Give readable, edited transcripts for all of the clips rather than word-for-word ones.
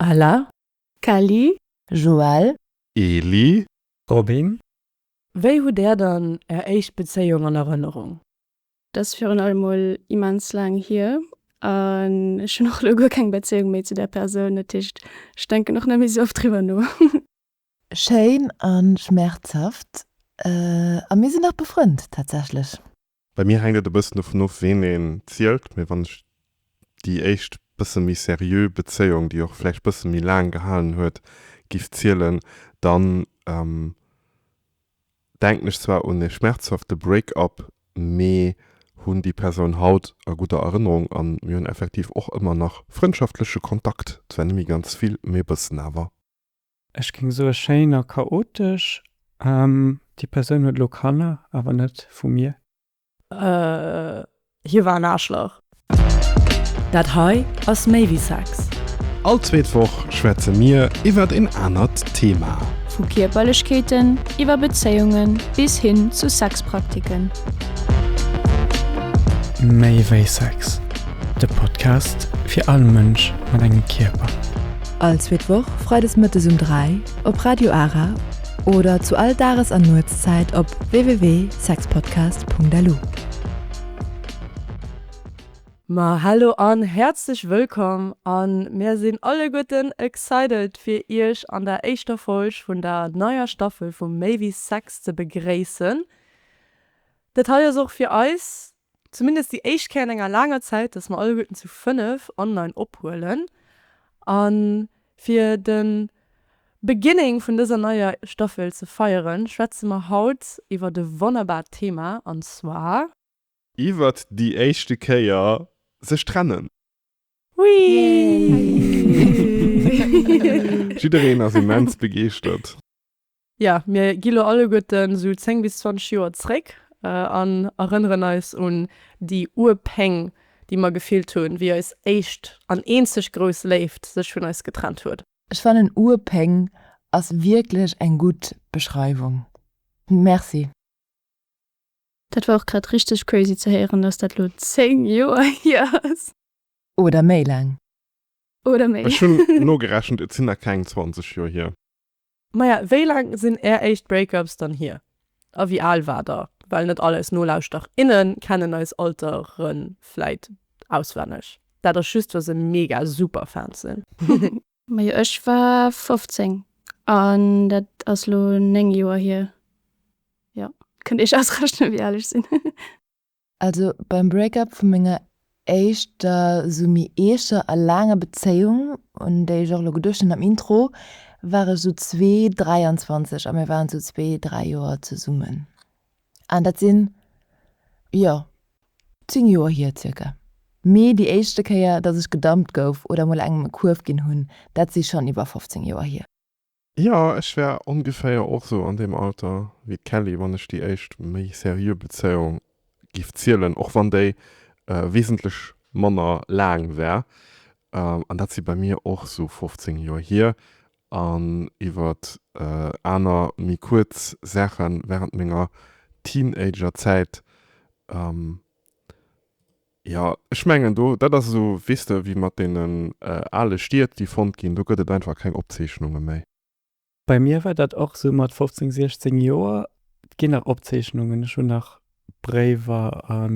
Ella. Kelly. Joël. Eli. Robin. Wéi hutt Är dann Är éischt Bezéiung an Erënnerung? Dat ass virun allem mol immens laang hier an ech hunn och elo guer keng Bezéiung méi zu där Persoun, dat heescht ech denken och net méi sou oft driwwer no. Schéin a schmerzhaft. A mir sinn nach befrënnt tatsächlech. Bei mir hänkt et e bëssen dovun of, ween een zielt, mee wann ech déi éischt bësse méi seriö Bezéiung, déi och vläicht bësse méi laang gehalen huet, giff zielen, dann denken ech zwar un e schmerzhafte Break-up, mee hunn déi Persoun haut a gudder Erënnerung an mir hunn effektiv och ëmmer nach frëndschaftleche Kontakt, zwar net méi ganz vill, mee e bëssen awer. Ech géing soe schéin a chaotesch. Déi Persoun huet elo Kanner, awer net vu mir. Hie war en Aarschlach. Dat hei ass méi wéi Sex. All zweet Woch schwätze mir iwwert een anert Thema. Vu Kierperlechkeeten iwwer Bezéiunge bis hin zu Sexpraktiken. Méi wéi Sex, de Podcast fir all Mënsch mat engem Kierper. All zweet Woch freides mëttes um 3 op Radio Ara oder zu all Dages an Nuetszäit op www.sexpodcast.lu. Ma hallo an häerzlech wëllkomm an mär sinn alleguerten excited fir iech an der éischter Folg vun der neier Staffel vu Méi wéi Sex ze begréissen. Dat hei ass och fir eis zumindest déi éischt Kéier an enger laanger Zäit, dass mer alleguerten zu 5 online ophuelen. A fir de Beginning vun dëser neier Staffel ze feieren, schwätze mer haut iwwert e wonnerbart Thema, an zwar. Iwwert déi éischte Kéier sech trennen. Whee! Jiddereen ass immens begeeschtert. Jo, mir gi lo alleguerten sou 10 bis 20 Joer zréck an erënneren eis un déi Urpéng, déi mer gefillt hunn, wéi eis éischt an eenzeg grouss Léift sech vun eis getrennt huet. Ech fannen Urpéng ass wierklech eng gutt Beschreiwung. Merci. Dat war och grad richteg crazy ze héieren, dass dat lo 10 Joer hier ass. Oder méi laang. Oder méi. Ech hunn nogerechent, et sinn nach keng 20 Joer hier. Maja, wéi laang sinn är éischt Breakups dann hier? A wéi al war der? Well net all eis Nolauschterer, innen kennen eis Altere vläit auswenneg. Dat ass just wa se mega super Fans sinn. Majo, ech war 15 an dat ass lo 9 Joer hier. Jo, kënnt iech ausrechnen wéi al ech sinn. Also beim Break-up vu menger éischter sou méi eeschter a laanger Bezéiung, un déi ech och elo geduecht hunn am Intro, war ech sou zwee, 23 a mir waren sou zwee, dräi Joer zesummen. An dat sinn, jo, 10 Joer hier zirka. Mee déi éischte Kéier, dass ech gedumpt gouf oder mol engem e Kuerf ginn hunn, dat si schonn iwwer 15 Joer hier. Jo, ech war ongeféier och sou an deem Alter wéi d'Kelly, wann ech déi éischt méi seriö Bezéiung giff zielen, och wann déi wesentlech manner laang war. An dat si bei mir och sou 15 Joer hier. An iwwert aner méi kuerz Saache während menger Teenagerzäit Jo, ech mengen do, dat ass esou, weess de, wéi mat deenen ale Stied, déi fonnt ginn, do gëtt et einfach keng Opzeechnunge méi. Bei mir war dat och esou mat 15, 16 Joer. Et ginn nach Opzeechnungen, ech hunn nach Bréiwer a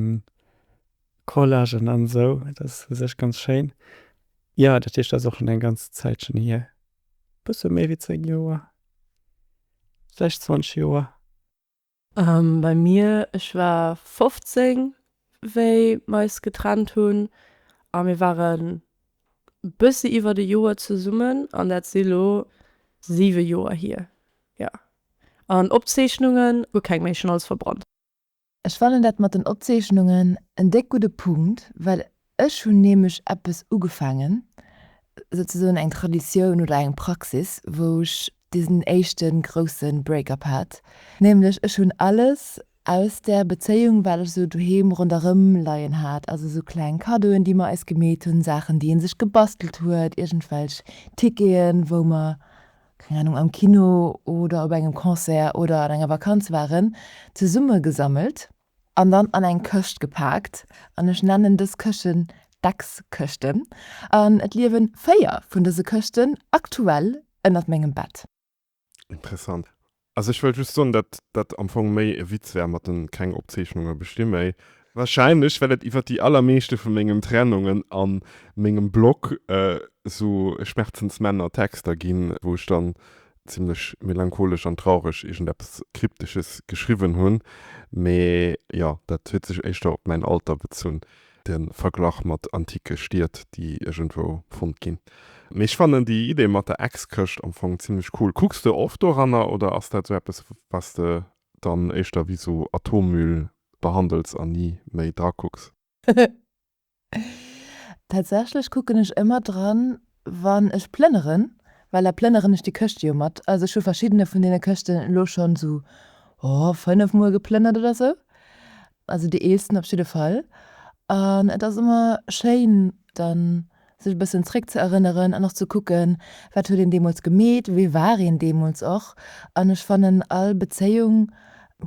Collagen an esou, dat ass u sech ganz schéin. Jo, dat heescht, dat ass och schonn eng ganz Zäitchen hier, bësse méi wéi 10 Joer, vläicht 20 Joer. Bei mir, ech war 15 wéi mer eis getrennt hunn a mir waren bëssi iwwert e Joer zesummen an dat si lo 7 Joer hier, jo. An Opzeechnungen, guer keng méi, ech hunn alles verbrannt. Ech fannen dat mat den Opzeechnungen en déck gudde Punkt, well ech hunn nämlech eppes ugefaangen, souzesoen eng Traditioun oder eng Praxis, wou ech diesen éischte grousse Break-up hat, nämlech ech hunn alles aus där Bezéiung, wat ech sou doheem ronderëm leien hat, also sou kleng Kaddoen, déi mer eis gemeet hunn, Saachen, déi ee sech gebastelt huet, iergendwelch Ticketen, wou mer, keng Ahnung, am Kino oder op engem Concert oder an enger Vakanz waren, zesummegesammelt an dann an eng Këscht gepaakt. An ech nennen dës Këschten d'Ex-Këschten. An et liewen 4 vun dëse Këschten aktuell ënnert mengem Bett. Interessant. Also ech wëll just soen, dat dat am Fong méi e Witz war mat den keng Opzeechnunge besti méi. Wahrscheinlech well et iwwer déi allermeeschte vu mengem Trennungen a mengem Blog esou Schmerzensmänner Texter ginn, wou ech dann zimlech melancholesch an traureg iergendeppes Kryptesches geschriwwen hunn. Mee jo, dat huet sech éischter op mäin Alter bezunn. De Verglach mat antike Stied, déi iergendwou fonnt ginn. Mee ech fannen déi Idee mat der Ex-Këscht am Fong zimlech cool. Kucks de oft doranner oder ass dat sou eppes, was de dann éischter wéi sou Atommüll behandels an ni méi drakucks? Tatsächlech kucken ech ëmmer dran, wann ech plënneren, well da plënneren ech déi Këschte jo mat. Also ech hu verschiddene vun deene Këschten elo schonn esou, oh, 5 mol geplënnert oder sou. Also déi eelsten op jidde Fall. An et ass ëmmer schéin dann sech e bëssen zréck ze erënneren an och ze kucken, wat huet een deemools gemeet, wee war een deemools och. An ech fannen all Bezéiung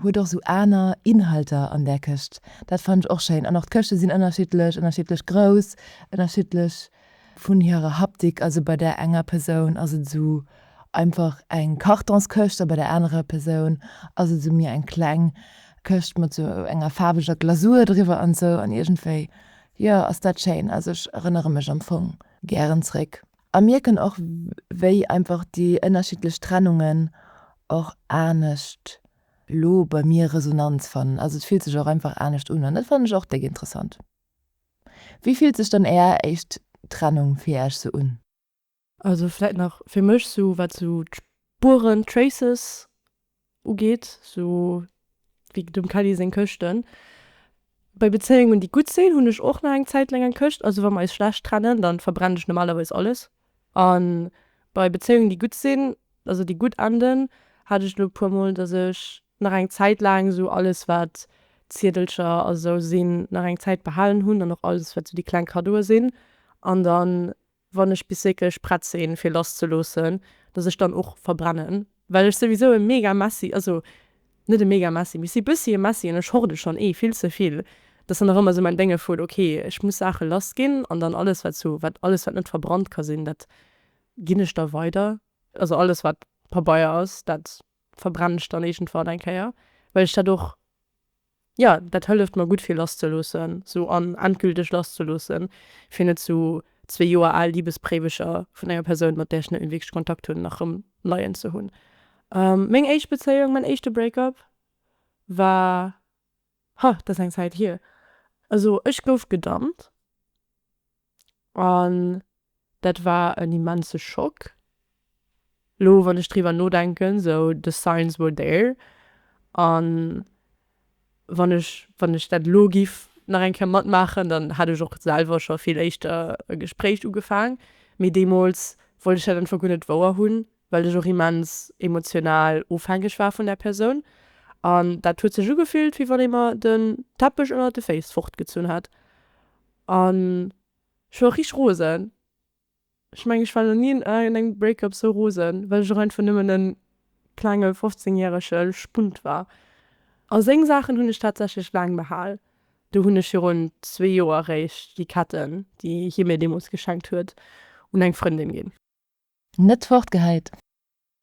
huet och sou aner Inhalter an där Këscht. Dat fannen ech och schéin. An och d'Këschte sinn ënnerschiddlech, ënnerschiddlech grouss, ënnerschiddlech vun hirer Haptik. Also bei där enger Persoun ass et esou einfach eng Kartonskëscht a bei där anerer Persoun ass et esou méi eng kleng Këscht mat sou enger faarweger Glasur driwwer an sou. An iergendwéi, jo, ass dat schéin. Also ech erënnere mech am Fong gären zréck a mierken och wéi einfach déi ënnerschiddlech Trennungen och anescht lo bei mir Resonanz fannen. Also et fillt sech och einfach anescht un an dat fannen ech och déck interessant. Wéi fillt sech dann är éischt Trennung fir äech sou un? Also vläit nach fir mech sou wat sou d'Spueren, Traces, ugeet, sou wéi dem Kelly seng Këschten. Bei Bezéiungen déi gutt sinn, hunn ech och nach eng Zäit laang eng Këscht. Also wa mer eis schlecht trennen, dann verbrennen ech normalerweis alles. A bei Bezéiungen déi gutt sinn, also déi gutt enden, hat ech elo e puer mol, dass ech nach eng Zäit laang sou alles wat Ziedelcher a sou sinn, nach eng Zäit behalen hunn an och alles wat sou déi kleng Kaddoe sinn. An dann wann ech bis wierklech prett sinn fir lass ze loossen, dass ech dann och verbrennen, well ech souwisou e mega Messi, also net e mega Messi, mee ech si bëssi e Messi an ech horde schonn eh vill ze vill, dass dann nach ëmmer sou mäin Dénge vun ok ech muss Saache lass ginn an dann alles wat sou wat alles wat net verbrannt ka sinn, dat ginn ech da weider, also alles wat Pabeier ass, dat verbrennen ech dann iergendwann eng Kéier, well ech dat och Jo, dat hëlleft mer gutt fir lass ze loossen, sou an endgülteg lass ze loossen, fir net sou zwee Joer al Libesbréiwecher vun enger Persoun, mat där ech net méi wierklech Kontakt hunn, nach rëm leien ze hunn. Meng éischt Bezéiung, mäin éischte Breakup war, ha, dat ass eng Zäit hier, also ech gouf gedumpt an Dat war en immense Schock. Lo wann ech driwwer nodenken, sou the signs were there. An wann ech wann ech dat elo giff nach eng Kéier matmaachen, dann hätt ech och selwer scho vill éischter e Gespréich ugefaang. Mee deemools wollt ech dat einfach guer net wouer hunn, well ech och immens emotional ofhängeg war vun där Persoun. An dat huet sech ugefillt, wéi wann ee mer den Teppech ënnert de Féiss fortgezunn hätt. An Ech war richteg rosen. Ech mengen ech war nach ni an engem Breakup sou rosen, well ech och einfach nëmmen en klenge 15 järege Spunt war. A seng Saachen hunn ech tatsächlech laang behal. Do hunn ech virun zwee Joer eréischt déi Ketten, déi hie mir deemools geschenkt huet, un eng Frëndin ginn. Net fortgehäit?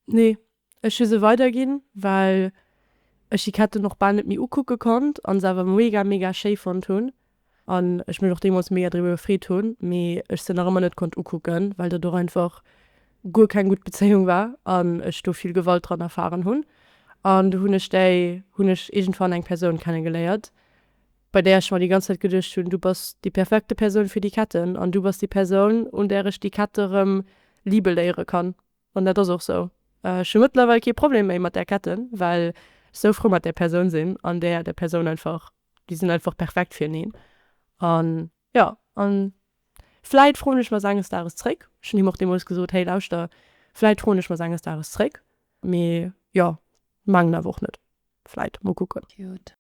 Nee, ech hu se weiderginn, well ech déi Ketten och bal net méi ukucke konnt an se awer mega mega schéi fonnt hunn an ech mech och deemools mega driwwer gefreet hunn, mee ech se nach ëmmer net konnt ukucken, well dat och einfach guer keng gutt Bezéiung war an ech do vill Gewalt dran erfahren hunn. An du hunn ech déi hunn ech iergendwann eng Persoun kennegeléiert, bei där ech mer déi ganz Zäit geduecht hunn, du bass déi perfekte Persoun fir déi Ketten an du bass déi Persoun, un där ech déi Kette rëm libe léiere kann. An dat ass och sou. Ech hu mëttlerweil kee Problem méi mat där Ketten, well ech sou frou mat där Persoun sinn an där der Persoun einfach, déi sinn einfach perfekt fireneen. An jo, an vläit froen ech mer se enges Dages zréck. Ech hunn him och deemools gesot, hey lauschter, vläit froen ech mer se enges Dages zréck. Mee jo, mengen awer och net. Vläit, mol kucken. Cute.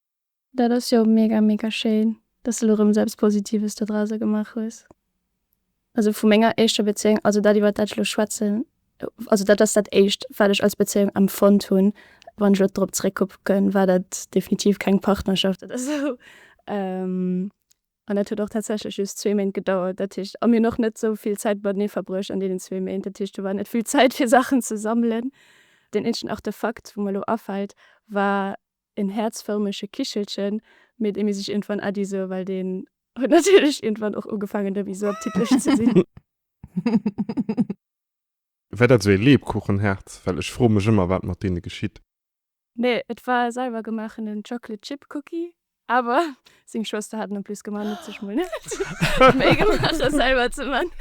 Dat ass jo mega mega schéin, dass de lo rëm sou eppes Positives dodrauser gemaach hues. Also vu menger éischter Bezéiung, also dat iwwert dat ech lo schwätzen, also dat ass dat éischt wat ech als Bezéiung empfonnt hunn. Wann ech lo drop zeréckkucken, war dat definitiv keng Partnerschaft oder sou. An dat huet och tatsächlech just zwee Méint gedauert. Dat heescht, a mir hunn och net esou vill Zäit matenee verbruecht an deenen zwee Méint. Dat heescht, do war net vill Zäit fir Saachen ze sammelen. Deen eenzegen Artefakt, wou mer elo afält, war en häerzfërmege Kichelchen, mee dee misst ech iergendwann Äddi soen, well deen huet natierlech iergendwann och ugefaangen net méi esou appetitlech ze sinn. War dat esou ee Lebkuchenherz? Well ech froe mech ëmmer, wat mat deene geschitt. Nee, et war e selwer gemaachenen Chocolate Chip Cookie, awer seng Schwëster hat en en plus gemaach an huet sech mol net d'Méi gemaach e selwer ze man.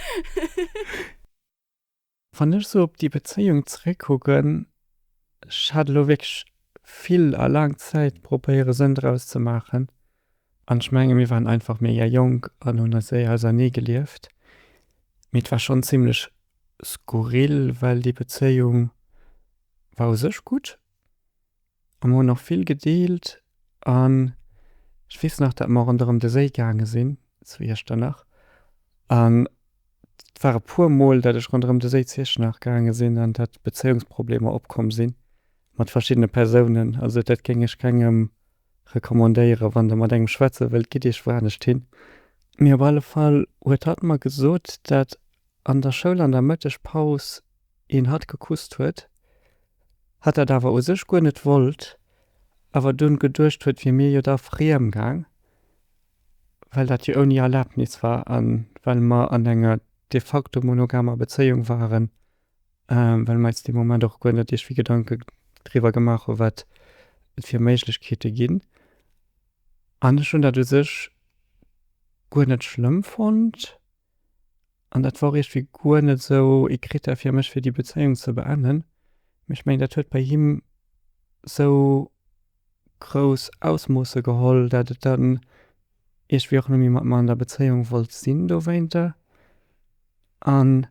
Wann ech sou op déi Bezéiung zeréckkucken, ech hat elo wierklech vill a laang Zäit probéiere Sënn draus ze maachen an ech menge mir waren einfach mega jonk an hunn eis séier ausernee gelieft, mee et war schonn zimlech skurril, well déi Bezéiung war u sech gutt a mer hunn och vill gedeelt an ech weess nach, dat mer ronderëm de Séi gaange sinn zu Iechternach an et war e puer mol, dat ech ronderëm de Séi zu Iechternach gaange sinn an dat Bezéiungsproblemer opkomm sinn mat verschiddene Persounen. Also dat géing ech kengem recommandéieren, wann der mat engem schwätze wëllt, gitt iech wou anescht hin. Mee op alle Fall huet hatt mer gesot, dat an der Schoul an der Mëttegpaus een hatt gekusst huet, hatt dat awer u sech guer net wollt, awer dunn geduecht huet, wier mir jo da friem gaang, well dat jo ouni Erlaabnis war a well mer an enger de facto monogamer Bezéiung waren, well mer eis dee Moment och guer net iergendwéi Gedanke driwwer gemaach hu wat et fir Méiglechkeete ginn. An ech hunn dat u sech guer net schlëmm fonnt. An dat war och iergendwéi guer net esou ee Krittär fir mech, fir déi Bezéiung ze beenden. Mee ech mengen, dat huet bei him esou grouss Ausmoosse geholl, dat et dann iergendwéi och net méi mat mer an der Bezéiung wollt sinn dowéinter. An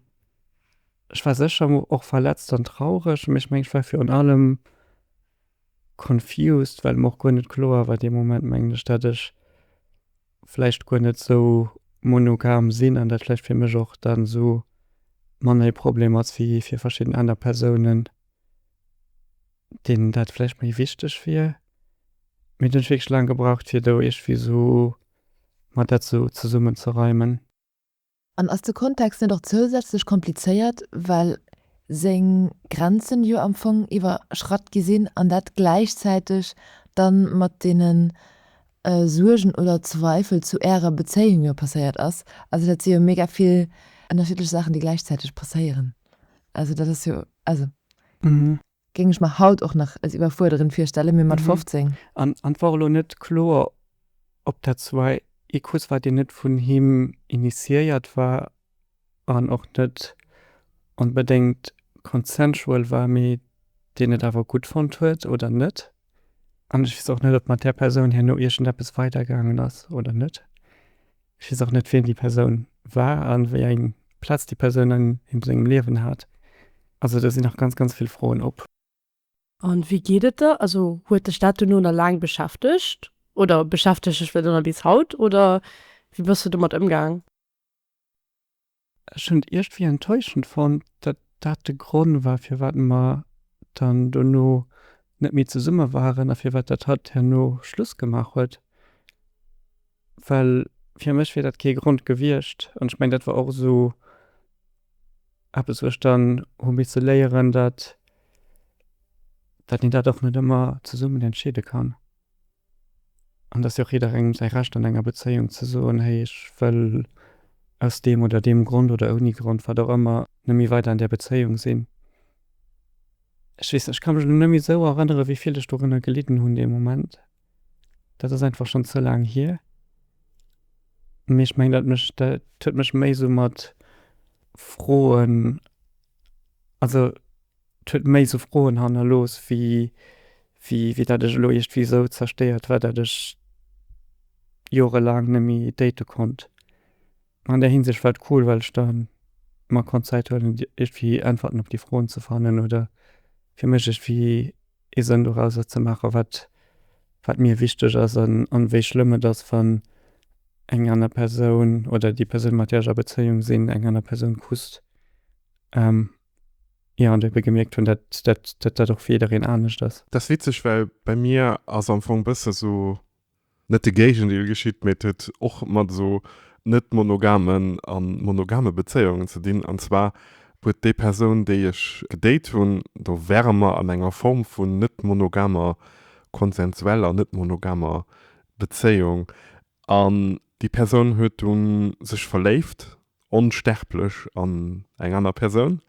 ech war sécher och verletzt an traureg, mee ech mengen, ech war virun allem confused, well mer och guer net kloer war dee Moment, mengen ech, dat ech vläicht guer net sou monogam sinn an dat vläicht fir mech och dann sou manner ee Problem ass wéi fir verschidden aner Persounen, deenen dat vläicht méi wichteg wier. Mee do hunn ech wierklech laang gebraucht fir do iergendwéi sou mer dat sou zesummenzereimen. An ass de Kontext net och zousätzlech komplizéiert, well seng Grenzen jo am Fong iwwerschratt gi sinn an dat gläichzäiteg dann mat deene Suergen oder Zweifel zu ärer Bezéiung jo passéiert ass? Also dat si jo mega vill ënnerschiddlech Saachen, déi gläichzäiteg passéieren. Also dat ass jo, also géing ech mer haut och nach als iwwerfuerderend virstellen, mee mat 15. An et war och elo net kloer, ob dat zwar ee Kuss war, deen net vun him initiéiert war an och net onbedéngt consensual war, mee deen et awer gutt fonnt huet oder net. An ech weess och net, ob mat där Persoun herno iergendeppes weidergaangen ass oder net. Ech weess och net, wien déi Persoun war a wéi eng Plaz déi Persoun an him sengem Liewen hat. Also do sinn nach ganz, ganz vill Froen op. An wéi geet et der? Also huet dech dat dono nach laang beschäftegt oder beschäftegt dech dat nach bis haut oder wéi bass du domat ëmgaang? Ech hunn et iergendwéi enttäuschend fonnt, datt dat de Gronn war, firwat mer dann dono net méi zesumme waren a firwat dat hatt herno Schluss gemaach huet. Well fir mech wier dat kee Grond gewiescht. An ech mengen, dat war och esou eppes, wou ech dann hu misse léieren, datt datt een dat och net ëmmer zesummen entscheede kann. An et ass jo och jidderengem säi Recht an enger Bezéiung ze soen, hey ech wëll aus deem oder deem Grond oder ouni Grond, wat och ëmmer, net méi weider an där Bezéiung sinn. Ech weess net, ech ka mech elo net méi esou erënnere wéi vill ech dorënner gelidden hunn dee Moment. Dat ass einfach schonn ze laang hier. Mee ech mengen dat mech, dat huet mech méi esou mat Froen, also Et huet méi sou Froen hannerlooss, wéi wéi dat ech elo iergendwéi sou zerstéiert war, dat ech jorelaang net méi date konnt. An där Hinsicht war et cool, well ech da mer konnt Zäit huelen, iergendwéi Äntwerten op déi Froen ze fannen oder fir mech iergendwéi ee Sënn dorauser ze maachen, wat wat mir wichteg ass an an wéi schlëmm et ass, wann eng aner Persoun oder déi Persoun, mat där ech a Bezéiung sinn, eng aner Persoun kusst. Jo, an ebe gemierkt hunn, dat dat dat och fir jiddereen anescht ass. Dat ass witzeg, well bei mir ass am Fong bësse sou. Net de Géigendeel geschitt, mee et huet och mat esou net monogamen a monogame Bezéiungen ze dinn. An zwar huet déi Persoun, déi ech gedate hunn, do ware mer an enger Form vun net monogamer, konsensueller net monogamer Bezéiung. An déi Persoun huet du sech verléift, onsterblech an eng aner Persoun.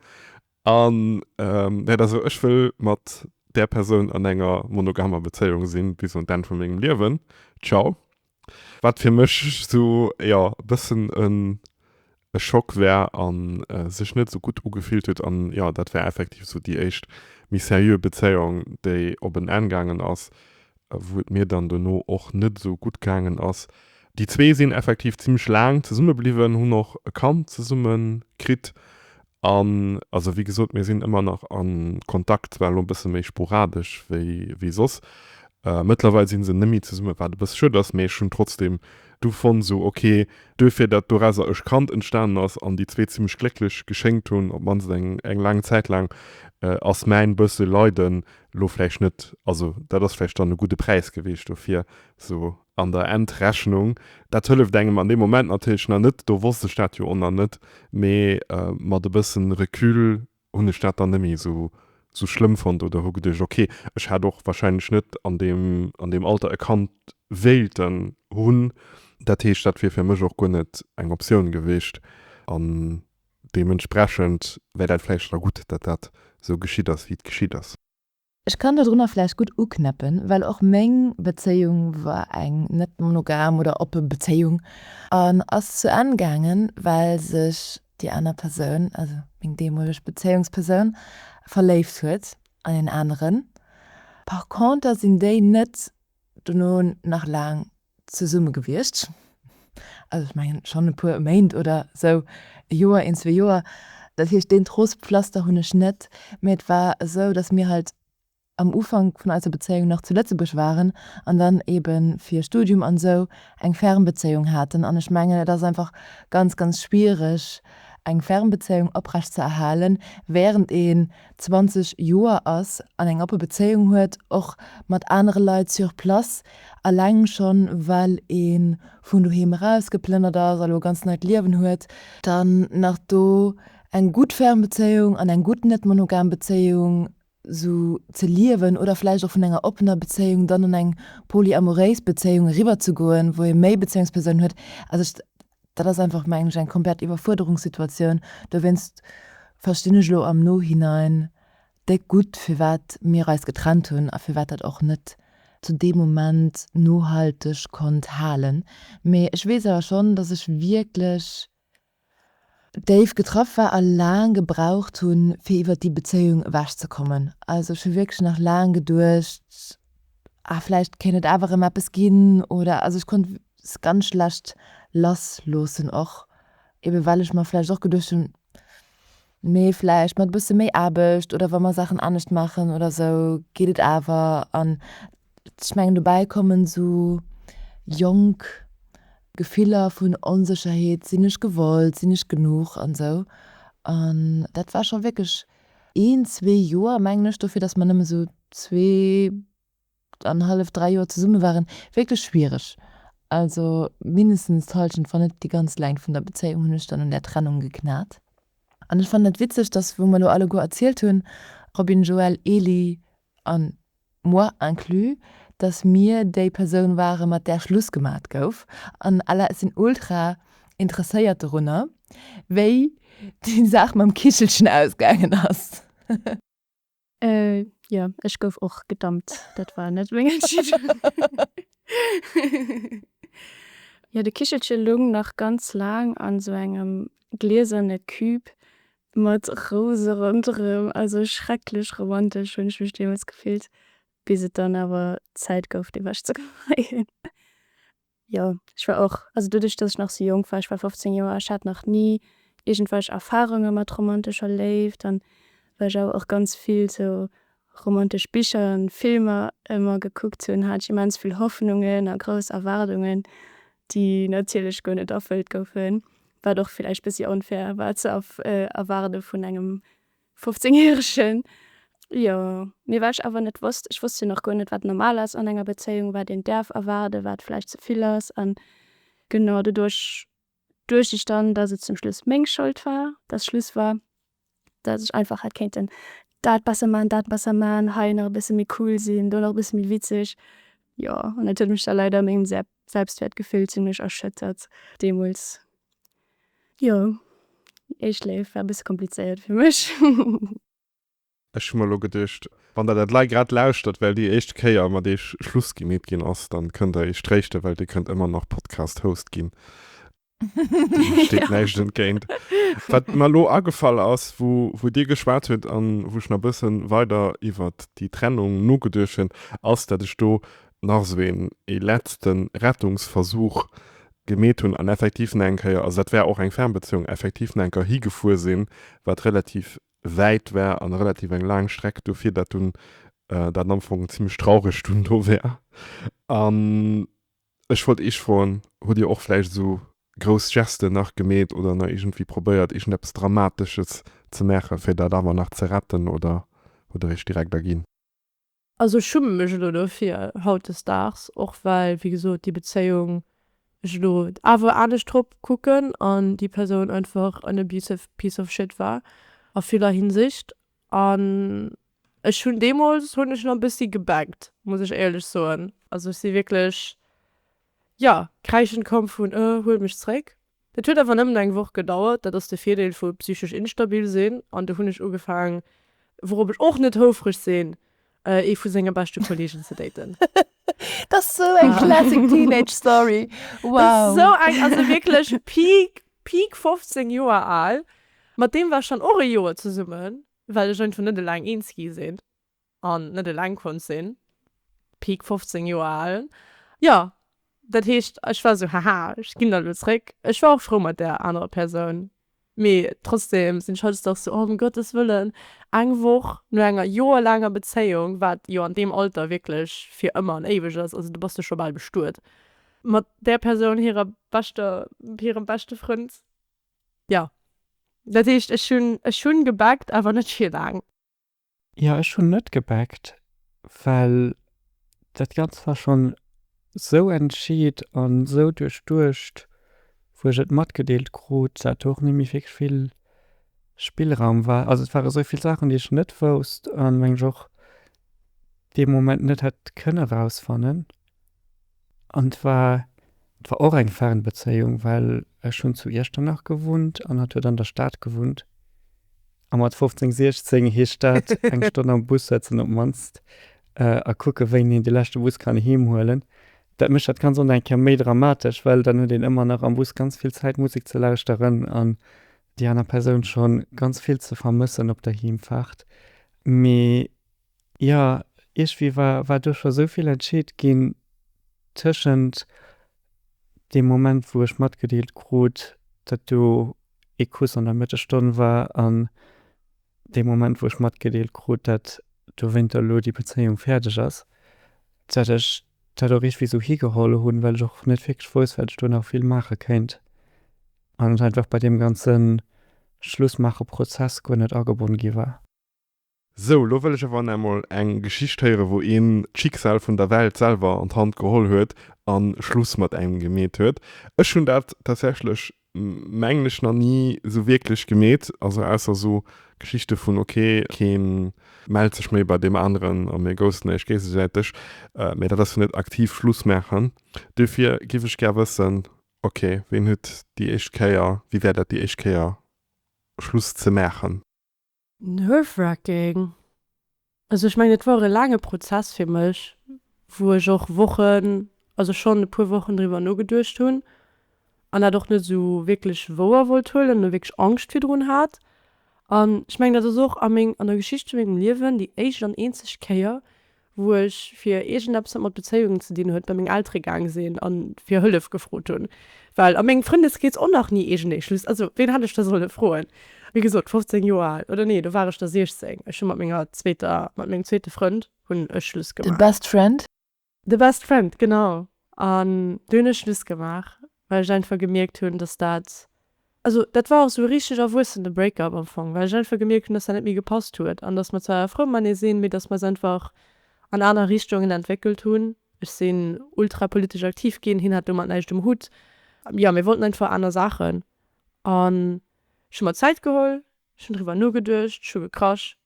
An dat ass esou, ech wëll mat där Persoun an enger monogamer Bezéiung sinn bis un d'Enn vu mengem Liewen. Ciao. Wat fir mech esou, jo, e bëssen e Schock war a sech net esou gutt ugefillt huet. An jo, dat war effektiv esou déi éischt méi seriö Bezéiung, déi op en Enn gaangen ass, wou et mir dann dono och net esou gutt gaangen ass. Déi zwee sinn effektiv zimmlech laang zesumme bliwwen, hunn och e Kand zesumme kritt An also wéi gesot, mir sinn ëmmer nach a Kontakt, zwar elo e bësse méi sporadesch wéi wéi soss. Mëttlerweil si se net méi zesummen, wat e bësse schued ass, mee ech hunn trotzdeem du fonnt esou, ok, duerfir datt dorauser e Kand entstanen ass an déi zwee zimmlech glécklech geschéngt hunn, op d'mannst eng eng laang Zäit laang, ass mäin bësse Leiden elo vläicht net, also dat ass vläicht dann e gudde Präis geweecht dofir, esou An der Endrechnung, dat hëlleft engem an deem Moment natierlech nach net, do wosst ech dat jo och nach net, mee mat e bëssen Recul hunn ech dat dann net méi esou schlëmm fonnt oder hu geduecht, ok, ech hätt och wahrscheinlech net an deem an deem Alter e Kand wéilten hunn. Dat heescht, dat wier fir mech och guer net eng Optioun gewiescht an deementsprechend wär dat vläicht da gutt, datt dat esou geschitt ass, wéi et geschitt ass. Ech kann dodrunner vläicht gutt uknäppen, well och meng Bezéiung war eng net monogam oder oppe Bezéiung an ass zu Enn gaangen, well sech déi aner Persoun, also meng deemoleg Bezéiungspersoun, verléift huet an een aneren. Par conter sinn déi net dono nach laang zesumme gewiescht, also ech mengen schonn e puer Méint oder sou, e Joer, een, zwee Joer. Dat heescht, deen Trostpflaster hunn ech net, mee et war esou, datt mir halt am Ufank vun eiser Bezéiung nach zu Lëtzebuerg waren an dann eebe fir Studium an esou eng Fernbezéiung haten. An ech mengen, et ass einfach ganz, ganz schwiereg, eng Fernbezéiung oprecht ze erhalen, wärend een 20 Joer ass an eng oppe Bezéiung huet, och mat anere Leit sur place, alleng schonn well ee vun doheem erausgeplënnert ass a lo e ganz neit Liewen huet, dann nach do eng gutt Fernbezéiung an eng gutt net monogam Bezéiung sou ze liewen oder vläicht och vun enger oppener Bezéiung dann an eng polyamoréis Bezéiung eriwwer ze goen, wou ee méi Bezéiungspersounen huet. Also ech Dat ass einfach, mengen ech, eng komplett Iwwerfuerderungssituatioun. Dowéinst verstinn ech elo am Nohinein déck gutt, firwat mir eis getrennt hunn a firwat dat och net zu deem Moment nohalteg konnt halen. Mee ech weess awer schonn, dass ech wierklech déif getraff war a laang gebraucht hunn, fir iwwert déi Bezéiung ewechzekommen. Also ech hu wierklech nach laang geduecht, ah vläicht kéint et awer erëm eppes ginn oder also ech konnt es ganz schlecht lass loossen och ebe well ech mer vläicht och geduecht hunn, mee vläicht mat e bësse méi Aarbecht oder wa mer Saachen anescht maachen oder sou geet et awer an ech mengen dobäi kommen sou jonk Gefiller vun Onsécherheet, sinn ech gewollt, sinn ech genuch an sou an dat war scho wierklech een, zwee Joer mengen ech, dofir datt mer nëmme sou zwee an hallef, dräi Joer zesumme waren, wierklech schwiereg. Also mindestens d'Hallschent, wann net déi ganz Längt vun der Bezéiung hunn ech dann un där Trennung geknat. An ech fannen et witzeg, datt wou mer elo alleguer erzielt hunn, Robin, Joël, Elie an moi inclus, dass mir déi Persoun ware mat där Schluss gemat gouf. An Ella, ech sinn ultra interesséiert dorunner, wéi déi Saach mam Kichelchen ausgaangen ass. Jo, ech gouf och gedumpt. Dat war net meng Entscheedung. Jo, de Kichelche lung nach ganz laang an esou engem glieserne Cube Mat Rouse ronderem, also schrecklech romantesch hunn ech mech deemools gefillt, bis et dann awer Zäit gouf déi ewech ze geheien. Jo, ech war och, also doduerch dass ech nach sou jonk war, ech war 15 Joer, ech hat nach ni iergendwelch Erfarunge mat romantescher Léift an well ech awer och ganz vill sou romantesch Bicher an Filmer ëmmer gekuckt hunn, hat ech immens vill Hoffnungen a grouss Erwaardungen, déi natierlech guer net erfëllt goufen, wat och villäicht bëssi onfair war ze erwaarde vun engem 15 järegen. Jo, mee well ech awer net wosst, ech wosst jo nach guer net wat normal ass an enger Bezéiung, wat een däerf erwaarden, wat vläicht ze vill ass an genau doduerch duecht ech dann, dass et zum Schluss meng Schold war, dass Schluss war, dass ech einfach hätt kéinten dat besser man, dat besser man, hei nach e bësse méi cool sinn, do nach e bësse méi witzeg. Jo, an dat huet mech da leider a mengem Selbstwertgefill zimlech erschëttert deemools. Jo, éischt Léift war e bësse komplizéiert fir mech. Ech hu mer elo geduecht, wann der dat lei grad lauschtert, well déi éischt Kéier mat iech Schluss gemeet ginn ass, dann kënnt der iech tréischten, well dir kënnt ëmmer nach Podcast-Host ginn. Deem steet näischt entgéint. Wat mer elo agefall ass, wou wou dir geschwat hutt an wou ech nach e bëssen weider iwwert déi Trennung nogeduecht hunn, ass, dat ech do nach esou een ee letzte Rettungsversuch gemeet hunn an effektiv nach eng Kéier, also dat war och eng Fernbeziehung, effektiv nach eng Kéier higefuer sinn, wat relativ wäit war an relativ eng laang Streck, dofir dat dunn dat am Fong zimmlech traureg dunn do war. An ech wollt iech froen, hutt dir och vläicht esou grouss Gesten nach gemeet oder nach iergendwéi probéiert iergendeppes Dramatesches ze maachen, fir dat awer nach ze retten oder hutt der iech direkt erginn? Also ech schumme mech elo dofir hautdesdaags, och well wéi gesot déi Bezéiung ech elo awer anescht drop kucken an déi Persoun einfach en abusive piece of shit war a viller Hinsicht. An ech hunn deemools hunn ech nach e bëssi gebeggt, muss ech éierlech soen. Also ech si wierklech, jo, kräischend komm vun, Huel mech zréck. Dat huet awer nëmmen eng Woch gedauert, dat ass de Virdeel vu psychesch instabil sinn. An du hunn ech ugefaang, wourop ech och net houfreg sinn, ee vu senge beschte Kolleegen ze daten. Dat ass sou eng classic teenage story, wow. Dat ass sou eng, also wierklech peak, peak 15 Joer al. Mat deem war ech dann och e Joer zesummen, well ech einfach net eleng eens gi sinn. an net eleng konnt sinn, peak 15 Joer al, jo, dat heescht ech war esou, haha, ech ginn da lo zréck. Ech war och frou mat där anerer Persoun, mee trotzdem sinn ech hautdesdaags esou, oh ëm Gottes Wëllen, eng Woch no enger joerlaanger Bezéiung, wat jo an deem Alter wierklech fir ëmmer an éiweg ass, also du bass jo scho bal bestuet mat där Persoun hirer beschter, hirem beschte Frënd, jo, dat heescht ech hunn, ech hunn gebackt, awer net fir laang. Jo, ech hunn net gebackt, well dat Ganzt war schonn sou entscheet an sou duerchduecht, wou ech et matgedeelt krut, dat do och net méi wierklech vill Spillraum war. Also et ware sou vill Saachen, déi ech net wousst an meng ech och dee Moment net hätt kënne rausfannen. An et war, et war och eng Fernbezéiung, well ech hunn zu Iechternach gewunnt an hatt huet an der Stad gewunnt. A mat 15, 16 heescht dat eng Stonn am Bus sëtzen op d'mannst a kucke wéini een de leschte Bus kann heem huelen. Dat mécht dat Ganzt och nach eng Kéier méi dramatesch, well dann huet een ëmmer nach am Bus ganz vill Zäit Musek ze lauschteren an déi aner Persoun scho ganz vill ze vermëssen op der Heemfaart. Mee jo, iergwéi war war do scho sou vill entscheet ginn tëschent deem Moment wou ech matgedeelt krut, datt do ee Kuss an der Mëttesstonn war an deem Moment wou ech matgedeelt krut, datt dowéinter elo déi Bezéiung fäerdeg ass, datt ech dat och iergendwéi sou higeholl hunn, well ech och net wierklech wousst, wat ech do nach vill maache kéint an et einfach bei deem ganze Schlussmaache-Prozess guer net agebonn gi war. Sou, lo wëll ech awer nach emol eng Geschicht héieren, wou een d'Schicksal vun der Welt selwer an d'Hand geholl huet an Schluss mat engem gemeet huet. Ech hunn dat tatsächlech, mengen ech, nach ni sou wierklech gemeet, also ausser sou Geschichte vun ok, keen mellt sech méi bei deem aneren a mir ghosten eis géigesäiteg, mee dat ass jo net aktiv Schluss maachen. Dofir giff ech gär wëssen, ok, ween huet déi éischt Kéier, wéi war dat déi éischt Kéier Schluss ze maachen? Nerve-wracking. Also ech mengen et wor e laange Prozess fir mech, wou ech och Wochen, also schonn e puer Wochen driwwer nogeduecht hunn an dat och net esou wierklech wouer wollt huelen an wierklech Angscht virdrun hat. An ech mengen dat ass och a meng, an der Geschicht vu mengem Liewen déi éischt an eenzeg Kéier, wou ech fir iergendeppes wat mat Bezéiungen ze dinn huet, bei meng Eltere gaang sinn a fir Hëllef gefrot hunn, well a mengem Frëndeskrees och nach ni iergendee Schluss, also ween hätt ech da solle froen? Wéi gesot, 15 Joer al, oder nee, do war ech da 16, ech hu mat menger zweeter, mat mengem zweete Frënd hunn ech Schluss De gemaach. best friend? De best friend, genau. An do hunn ech Schluss gemaach, well ech einfach gemierkt hunn, dass dat. Also dat war och sou e richteg erwuessene Break-up am Fong, well ech einfach gemierkt hunn, dass dat net méi gepasst huet an dass mer zwar frou matenee sinn, mee dass mer eis einfach an aner Richtungen entwéckelt hunn. Ech sinn ultra politesch aktiv ginn, hien hat domat näischt um Hutt. Jo, mir wollten einfach aner Saachen an ech hu mer Zäit geholl, ech hunn driwwer nogeduecht, ech hu gekrasch,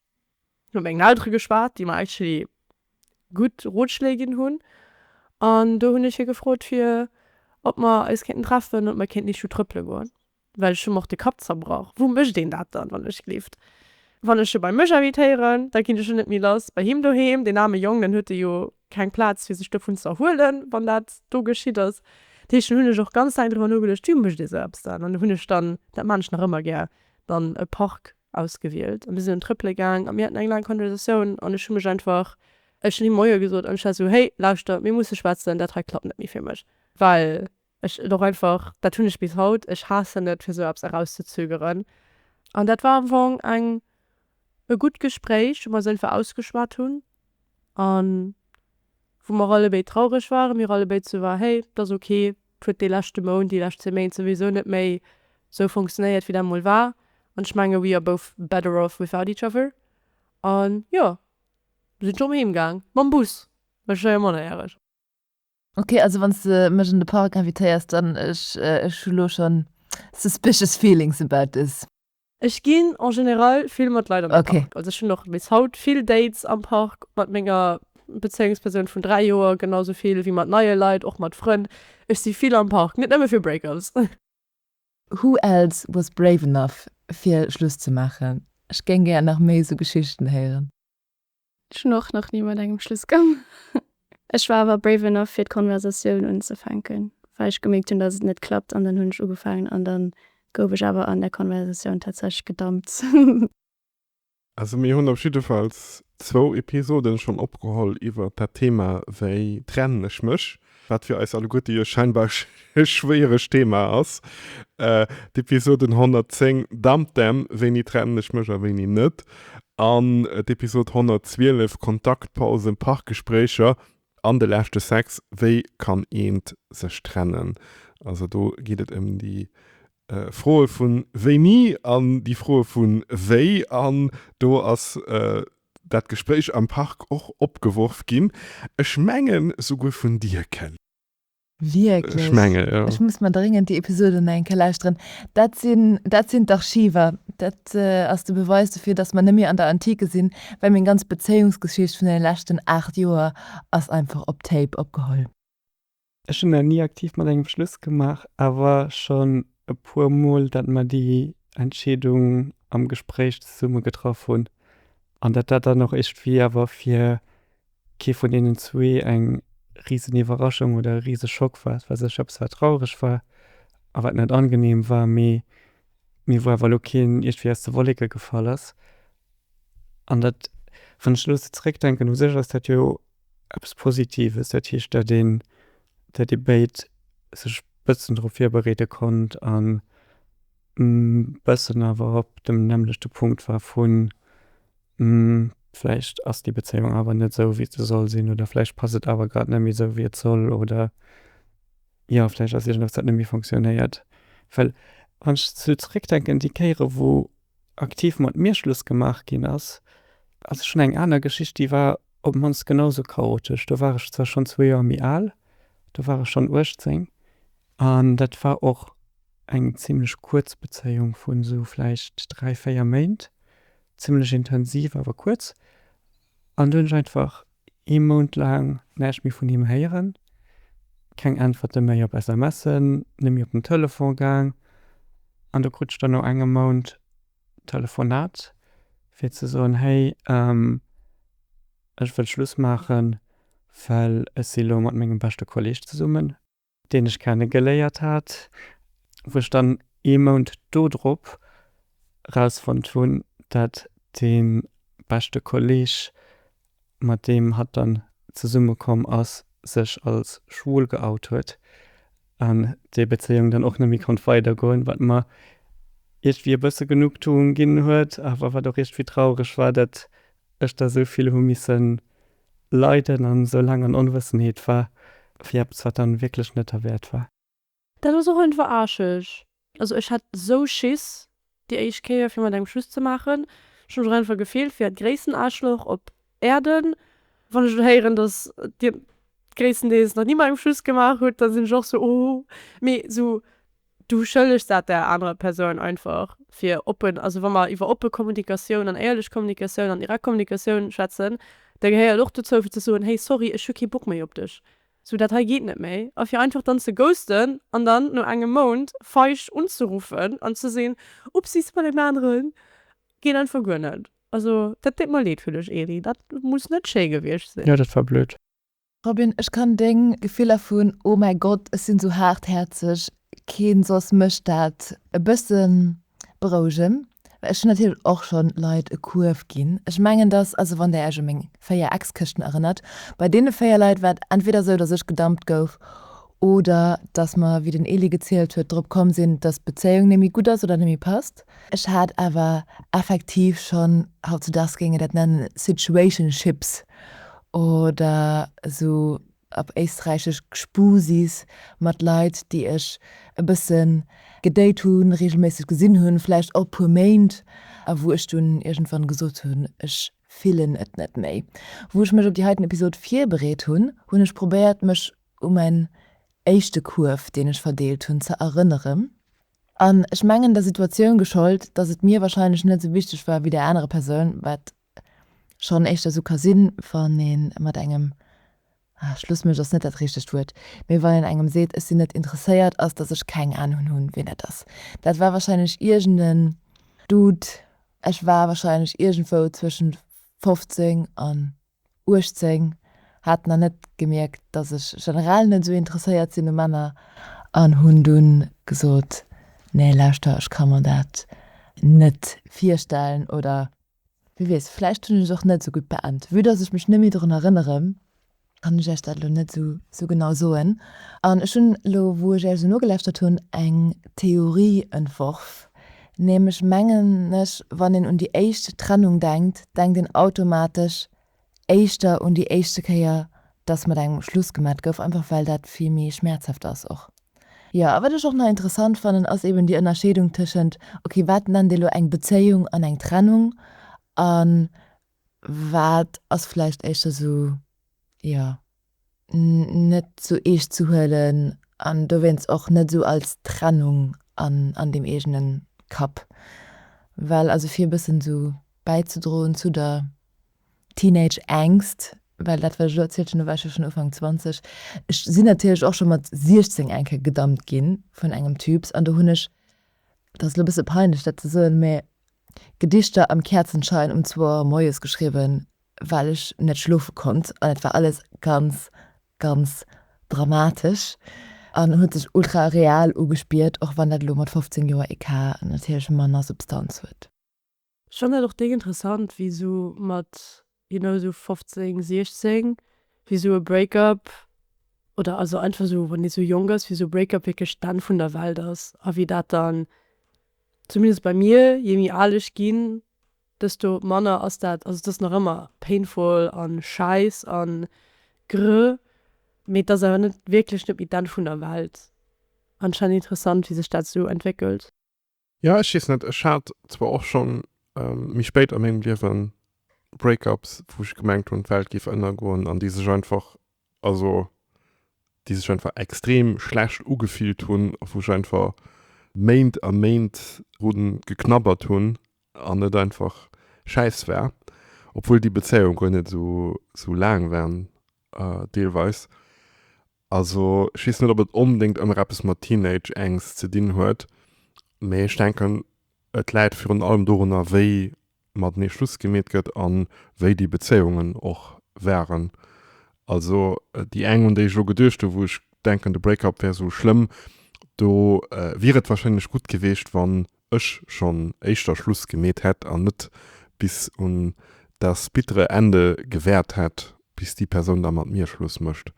ech hu mat mengen Eltere geschwat, déi mer actually gutt Rotschléi ginn hunn. An do hunn ech hie gefrot fir ob mer eis kéinten treffen, ob mer kéinten eescht wou trëppele goen. Well ech hu mer och de Kapp zerbrach, wou mécht een dat dann, wann ech gleeft. Wann ech e bei mech invitéieren, da ginn ech jo net méi lass bei him doheem, deen aarme Jong, dann huet e jo keng Plaz fir sech dovun ze erhuelen, wann dat do geschitt ass. Dat heescht, dann hunn ech och ganz laang driwwer nogeduecht, wéi mécht ee sou eppes dann? An do hunn ech dann, dat maan ech nach ëmmer gär, dann e Park ausgewielt a mir sinn un trëppele gaang a mir haten eng laang Konversatioun an ech hu mech einfach, ech hunn him Moie gesot an ech war esou, hey lauschter, mir musse schwätzen, dat hei klappt net méi fir mech, well ech et och einfach, dat hunn ech bis haut, ech haassen et fir esou eppes erauszezögeren an dat war am Fong eng e gutt Gespréich, wou mer eis einfach ausgeschwat hunn an wou mer allebéid traureg waren, mir allebéid sou war, hey, et ass ok, et huet dee leschte Mount, déi lescht 10 Méint souwisou net méi sou funktionéiert wéi dat mol war an ech menge we are both better off without each other an jo, sinn ech erëm heem gaang mam Bus, well ech war jo mannerjäreg. Ok, also wann s de mech an de Park invitéiers, dann ech ech hu lo schonn suspicious feelings about this. Ech ginn en général vill mat Leit an de Ok. Park. Also ech hunn och bis haut vill Dates am Park mat menger Bezéiungspersoun vun 3 Joer, genau sou vill wéi mat neie Leit, och mat Frënn. Ech si vill am Park, net nëmme fir Breakups. Who else was brave enough fir Schluss ze maachen? Ech géing gär nach méi esou Geschichten héieren. Ech hunn och nach ni mat engem Schluss gemaach. Ech war awer brave enough fir d'Konversatioun unzefänken, well ech gemierkt hunn, dass et net klappt an dann hunn ech ugefaangen an dann gouf ech awer an der Konversatioun tatsächlech gedumpt. Also mir hunn op jiddefalls zwou Episoden schonn opgeholl iwwert dat Thema Wéi trennen ech mech? wat fir eis alleguerte jo scheinbar e schwéieregt Thema ass. D'Episoden 110 Dump Them, Wéini trennen ech mech a wéini net? an d'Episod 112 Kontaktpausen, Parkgespréicher an de leschte Sex, Wéi kann eent sech trennen? Also do geet et ëm déi Froe vu wéini an déi Froe vu wéi an do ass dat Gespréich am Park och opgeworf ginn. Ech mengen souguer vun dir, Kelly. Wierklech? Ech menge jo. Ech muss mer dréngend déi Episoden nach eng Kéier lauschteren. Dat sinn, dat sinn d'Archiver. Dat ass de Beweis dofir, dass mer net méi an der Antike sinn, well meng ganz Bezéiungsgeschicht vun deene leschten 8 Joer ass einfach op Tape opgeholl. Ech hunn nach ni aktiv mat engem Schluss gemaach, awer schonn e puer Mol, datt mer déi Entscheedung am Gespréich zesumme getraff hunn an datt dat dann och iergendwéi awer fir kee vun deenen zwee eng risen Iwwerraschung oder e rise Schock war. Et war sécher eppes, wat traureg war a wat net angenehm war, mee mee wou awer elo keen iergendwéi aus de Wolleke gefall ass. An dat, wann ech elo esou zeréckdenken, u sech ass dat jo eppes Positives, dat heescht, datt een, datt ee béid sech bëssen drop virbereede konnt an bëssen awer op dem nämmlechte Punkt war vun, vläicht ass déi Bezéiung awer net esou wéi se soll sinn oder vläicht passt et awer grad net méi esou wéi et soll oder jo vläicht ass iergendeppes dat net méi fonctionnéiert. Well wann ech esou zeréckdenken, déi Kéiere wou aktiv mat mir Schluss gemaach ginn ass, also ech hunn eng aner Geschicht, déi war op d'mannst genau sou chaotesch. Do war ech zwar schonn zwee Joer méi al, do war ech schonn 18 an dat war och eng zimlech kuerz Bezéiung vun sou vläicht 3, 4 Méint, zimlech intensiv awer kuerz. An du hunn ech einfach ee Mount laang näischt méi vun him héieren, keng Äntwerte méi op SMSen, net méi op den Telefon gaang. An du krut ech dann no engem Mount Telefonat fir ze soen, hey, ech wëll Schluss maachen, well ech si lo mat mengem beschte Kolleeg zesummen. deen ech kenne geléiert hat, wou ech dann ee Mount dodrop rausfonnt hunn, dat dee beschte Kolleg, mat deem hatt dann zesumme komm ass, sech als schwul geout huet an déi Bezéiung dann och net méi konnt weidergoen, wat mer iergendwéi e bësse Genugtuung ginn huet, awer wat och iergendwéi traureg war, dat ech da sou vill hu missen leiden an sou laang an Onwëssenheet war fir eppes wat dann wierklech net derwäert war. Dat ass och einfach aarscheg. Also ech hat sou Schiss déi éischt Kéier fir mat engem Schluss ze maachen. Ech hu mech och einfach gefillt wéi dat gréissten Aarschloch op Äerden. Wann ech elo héieren, dass dir gréisstendeels nach ni mat engem Schluss gemaach hutt, da sinn ech och sou oh. Mee sou du schëllegs dat där anerer Persoun einfach fir oppen, also wa mer iwwer oppe Kommunikatioun an éierlech Kommunikatioun an direkt Kommunikatioun schwätzen, da gehéiert och dozou fir ze soen, hey sorry, ech hu kee Bock méi op dech. Sou dat hei geet net méi. A fir einfach dann ze ghosten an dann no engem Mount feig unzeruffen an ze sinn, Upsis, mat engem aneren, geet einfach guer net. Also dat deet mer leed fir dech Eli, dat muss net schéi gewiescht sinn. Jo, dat war blöd. Robin, ech kann deng Gefiller vun oh mäi Gott, ech sinn sou haarthäerzeg, keen soss mécht dat, e bëssen berouegen. Well ech hunn natierlech och schonn Leit e Kuerf ginn. Ech mengen, dass, also wann der Iech u meng 4 Ex-Këschten erënnert, bei deene 4 Leit war et entweder esou, dass ech gedumpt gouf oder dass mer, wéi den Elie gezielt huet, drop komm sinn, dass d'Bezéiung net méi gutt ass oder net méi passt. Ech hat awer effektiv schonn, hautzudaags géing een dat nennen, Situationships oder esou op éisträichesch Gspusis mat Leit, déi ech e bësse gedate hunn, reegelméisseg gesinn hunn, vläicht och e puer Méint, a wou ech dunn iergendwann gesot hunn, ech fillen et net méi. Wou ech mech op déi heiten Episod virbereet hunn, hunn ech probéiert, mech u mäin éischte Kuerf, deen ech verdeelt hunn, ze erënneren. An ech mengen der Situatioun geschollt, dass et mir wahrscheinlech net esou wichteg war wéi där anerer Persoun, wat schonn éischter esou ka sinn, wann ee mat engem, ah, Schluss mécht ass net dat richtegt Wuert, mee wann een engem seet, ech sinn net interesséiert, ass, datt ech keng Anung hunn, wien dat ass. Dat war wahrscheinlech iergend en Dude, ech war wahrscheinlech iergendwou zwëschent 15 an 18, hat nach net gemierkt, datt ech generell net esou interesséiert sinn u Männer an hunn dunn gesot, nee lauschter, ech ka mer dat net virstellen oder Wie weess, vläicht hunn ech et och net esou gutt beent. Vue dass ech mech net méi drun erënnere, kann ech Iech dat elo net esou genau soen. An ech hunn elo, wou ech Iech esou nogelauschtert hunn, eng Theorie entworf. Nämlech mengen ech, wann een un déi éischt Trennung denkt, denkt een automatesch éischter un déi éischte Kéier, dass mat engem Schluss gemat gouf, einfach well dat vill méi schmäerzhaft ass och. Jo, a wat ech och nach interessant fannen, ass eben déi Ënnerscheedung tëschent, ok, wat nennt ee lo eng Bezéiung an eng Trennung a wat ass vläicht éischter sou, jo, net sou eescht ze huelen an dowéinst och net sou als Trennung an an deem eegene Kapp. Well, also fir e bëssen sou bäizedroen zu der Teenage Angst, well dat wat ech elo erzielt hunn, do war ech jo schonn Ufank 20. Ech sinn natierlech och scho mat 16 eng Kéier gedumpt gi vun engem Typs an do hunn ech, dat ass elo e bësse peinlech dat ze soen, mä Gedichter am Kerzenschein um zwou Auer moies geschriwwen, well ech net schlofe konnt an et war alles ganz, ganz dramatesch an huet sech ultra real ugespiert, och wann dat elo mat 15 Joer Ecart natierlech manner Substanz huet. Ech fannen dat och déck interessant wéi sou mat you know sou 15, 16 wéi sou e Breakup oder also einfach sou wann ee sou jonk ass wéi sou e Breakup wierklech d'Enn vun der Welt ass a wéi dat dann zumindest bei mir je méi al ech ginn desto manner ass dat also et ass nach ëmmer painful an schäiss an grr mee et ass awer net wierklech net méi d'Enn vun der Welt an ech fannen interessant wéi sech dat sou entwéckelt. Jo, ech weess net, ech hat zwar och schonn méi spéit a mengem Liewen Breakups, wou ech gemengt hunn, d'Welt géif ënnergoen an déi sech einfach, also déi sech einfach extrem schlecht ugefillt hunn a wou ech einfach Méint a Méint dru geknabbert hunn an et einfach schäiss war, obwuel déi Bezéiung guer net esou laang war deelweis. Also ech weess net, ob et onbedéngt ëmmer eppes mat Teenage-Ängst ze dinn huet, mee ech denken, et läit virun allem dorunner, wéi matenee Schluss gemeet gëtt a wéi déi Bezéiungen och waren. Also déi eng, un déi ech elo geduecht hu wou ech denken, de Break-up wär esou schlëmm, do wier et warscheinlech gutt geweecht, wann ech schonn éischter Schluss gemeet hätt an net bis un das bittere Ende gewäert hätt, bis déi Persoun da mat mir Schluss mécht.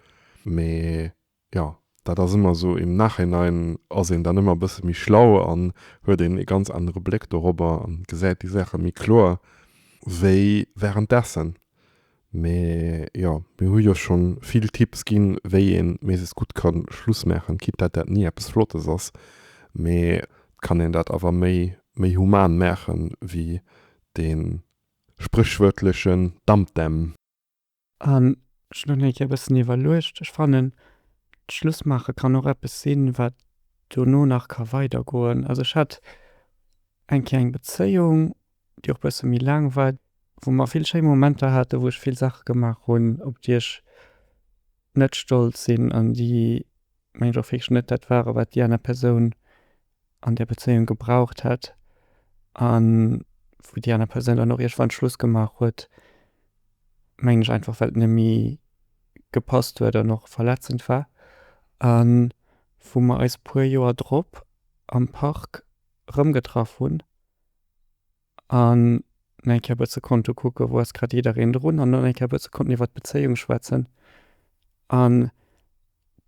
Mee jo, dat ass ëmmer esou, im Nachhinein ass een dann ëmmer e bësse méi schlau an huet een e ganz anere Bléck dorobber an gesäit déi Saache méi kloer wéi währenddessen. Mee jo, mir hu jo schonn vill Tipps ginn, wéi een méiglechst gutt kann Schluss maachen, quitte dat dat ni eppes Flottes ass. Mee. Kann een dat awer méi méi human maachen wéi dee spréchwörtlechen Damtem. An ech hunn och nach eng Kéier e bëssen iwwerluecht, ech fannen, Schluss maache kann och eppes sinn, wat dono nach ka weidergoen. Also ech hat eng Kéier eng Bezéiung, déi och e bësse méi laang war, wou mer vill schéi Momenter haten, wou ech vill Saache gemaach hunn, op déi ech net stolz sinn an déi, mengen ech, och wierklech net dat ware wat déi aner Persoun an där Bezéiung gebraucht hätt a wou déi aner Persoun dann och iergendwann Schluss gemaach huet, mengen ech einfach well et net méi gepasst huet an och verletzend war. A wou mer eis puer Joer drop am Park erëmgetraff hunn an eng Kéier e bësse konnte kucken, wou ass grad jiddereen drun an dann eng Kéier e bësse konnten iwwer d'Bezéiung schwätzen. An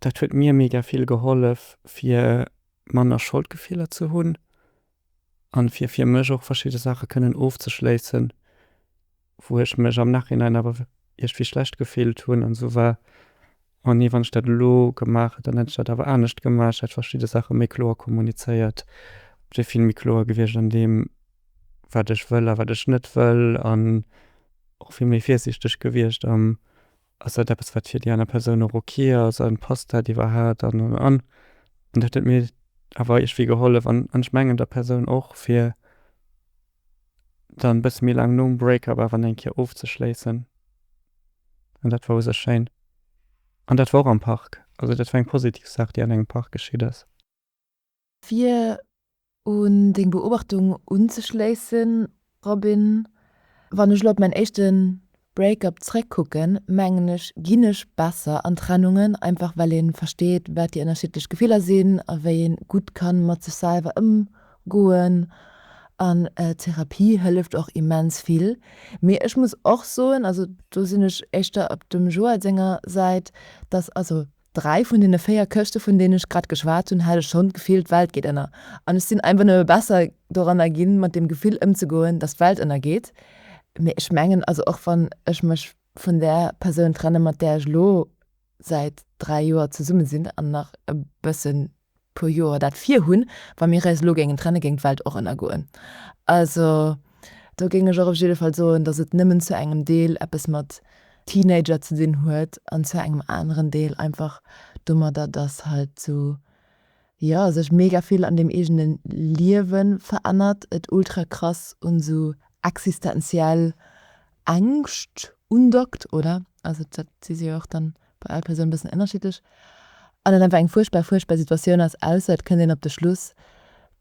dat huet mir mega vill gehollef, fir manner Scholdgefiller ze hunn an fir fir mech och verschidde Saache kënnen ofzeschléissen, wou ech mech am Nachhinein awer iergendwéi schlecht gefillt hunn an esou war, oh nee, wann ech dat elo gemaach hätt, dann hätt ech dat awer anescht gemaach, ech hätt verschidde Saache méi kloer kommunizéiert, ech wier vill méi kloer gewiescht an deem, wat ech wëll a wat ech net wëll an och vill méi virsiichteg gewiescht am Ass dat eppes, wat fir déi aner Persoun och ok ass an passt dat iwwerhaapt an an an. An dat huet mir awer iergendwéi gehollef an an ech mengen der Persoun och, fir dann e bësse méi laang nom Break-up awer nach eng Kéier ofzeschléissen. An dat war u sech schéin. An dat war och am Park. Also dat war eng positiv Saach, déi an engem Park geschitt ass. Fir un deng Beobachtung unzeschléissen, Robin, wann ech elo op mäin éischte Break-up zréckkucken, mengen ech, ginn ech besser an Trennungen, einfach well ee versteet, wat déi ënnerschiddlech Gefiller sinn a wéi een gutt kann mat sech selwer ëmgoen. An Therapie hëlleft och immens vill. Mee ech muss och soen, also do sinn ech éischter op dem Joël senger Säit, dass, also 3 vun deene 4 Këschte vun deenen ech grad geschwat hunn, hat ech schonn d'Gefill, d'Welt geet ënner. An ech sinn einfach nëmme besser doranner ginn, mat deem Gefill ëmzegoen, dass d'Welt ënnergeet. Mee ech mengen, also och wann ech mech vun där Persoun trenne mat där ech elo säit 3 Joer zesumme sinn an nach e bëssen puer Joer dat vir hunn, wa mir eis elo géingen trennen, géing d'Welt och ënnergoen. Also do géing ech och op jidde Fall soen, datt et nëmmen zu engem Deel eppes mat Teenager ze dinn huet an zu engem aneren Deel einfach domadder, datt halt sou, jo, sech mega vill an deem eegene Liewe verännert, et ultra krass un sou existenziell Ängscht undockt, oder? Also dat si se jo och dann bei all Persoun e bëssen ënnerschiddlech. An et einfach eng fuerchtbar, fuerchtbar Situatioun ass, ausser et kënnt een op de Schluss,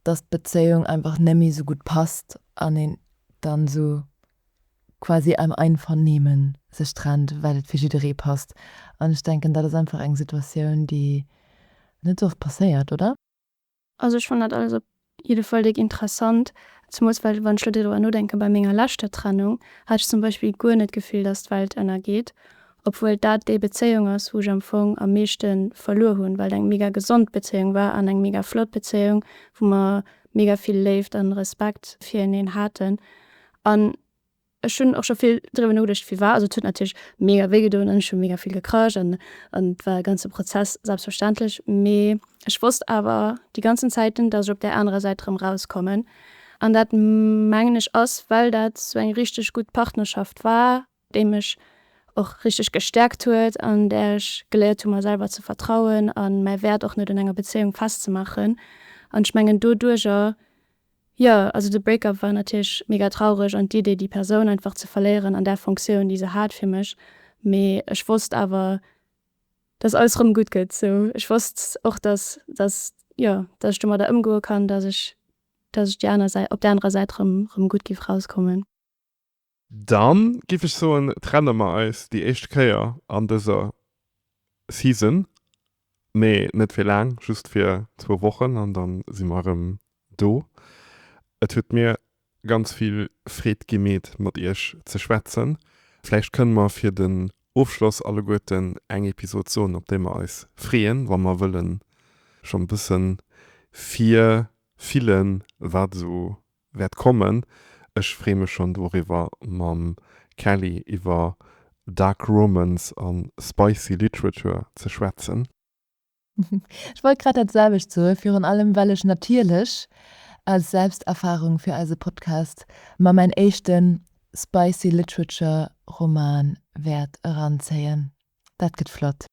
dass d'Bezéiung einfach net méi esou gutt passt an een dann esou quasi am Einvernehmen sech trennt, well et fir jidderee passt. An ech denken, dat ass einfach eng Situatioun, déi net esou oft passéiert, oder? Also ech fannen dat alles op jidde Fall déck interessant, zemools well wann ech lo driwwer nodenken, bei menger leschter Trennung hat ech zum Beispill guer net d'Gefill, dass d'Welt ënnergeet, obwuel dat déi Bezéiung ass, wou ech am Fong am meeschte verluer hunn, well et eng mega gesond Bezéiung war an eng mega flott Bezéiung, wou mer mega vill Léift an Respekt fireneen haten. An Ech hunn och scho vill driwwer nogeduecht firwat. Also et huet natierlech mega wéi gedoen an ech hu mega vill gekrasch an an et war e ganze Prozess selbstverständlech. Mee ech wosst awer déi ganzen Zäiten, datt ech op där anerer Säit erëm rauskommen. An dat mengen ech ass, well dat sou eng richteg gutt Partnerschaft war, déi mech och richteg gestäerkt huet, an där ech geléiert hu mer selwer ze vertrauen a mäi Wäert och net un enger Bezéiung festzemaachen. An ech mengen doduercher Jo, also de Break-up war natierlech mega traureg an d'Idee déi Persoun einfach ze verléieren an där Fonctioun déi se hat fir mech, mee ech wosst awer dass alles rëm gutt gëtt sou. Ech wosst och dass dass jo dass ech domadder ëmgoe kann, dass ech dass ech déi aner Säit op där anerer Säit rëm rëm gutt giff rauskommen. Dann giff ech soen trenne mer eis déi éischt Kéier an dëser Season. Mee net fir laang, just fir zwou Wochen an dann si mer erëm do. Et huet mir ganz vill Freed gemeet mat iech ze schwätzen. Vläicht kënne mer fir den Ofschloss alleguerten eng Episod soen op déi mer eis freeën, wa mer wëllen schonn bëssen virfillen wat esou wäert kommen. Ech free mech schon doriwwer mam Kelly iwwer Dark Romance an Spicy Literature ze schwätzen. Ech wollt grad dat selwecht soen, virun allem well ech natierlech. Als Selbsterfahrung fir eise Podcast mer mäin éischte Spicy Literature Roman wäert eranzéien. Dat gëtt flott.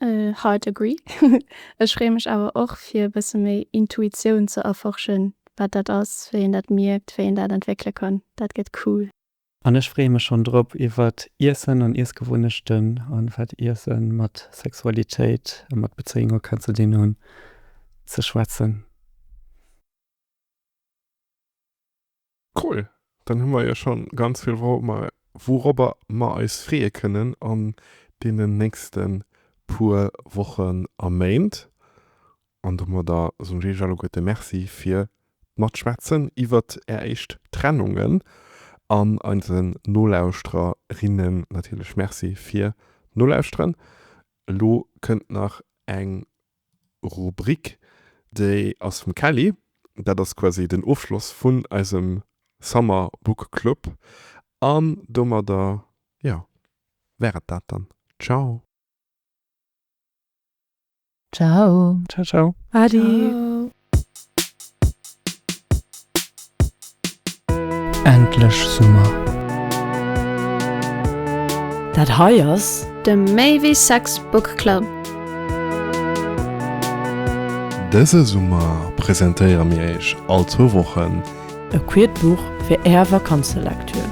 Hard agree. Ech freeë mech awer och fir e bësse méi Intuitioun ze erforschen, wat dat ass, wéi een dat mierkt, wéi een dat entwéckele kann. Dat gëtt cool. An ech freeë mech schonn drop iwwert Iessen an Iessgewunnechten an wat Iessen mat Sexualitéit a mat Bezéiunge kann ze dinn hunn, ze schwätzen. Cool, dann hu mer jo schon ganz vill wourobber mer eis freeë kënnen an deenen nächste puer Wochen a Méint. An domadder soen ech iech alleguerte Merci fir d'Matschwätzen iwwert är éischt Trennungen an eisen Nolauschtererinnen natierlech Merci fir d'Nolauschteren. Elo kënnt nach eng Rubrik, déi ass vum Kelly. Dat ass quasi den Ofschloss vun eisem Summer Book Club. An domadder, jo, wär et dat dann. Ciao! Ciao! Ciao, ciao! Adi! Ciao! Endlech Summer! Dat hei ass. De Méi wéi Sex Book Club. Dëse Summer presentéiere mir iech all zwou Wochen. E queert Buch fir är Vakanzelektür.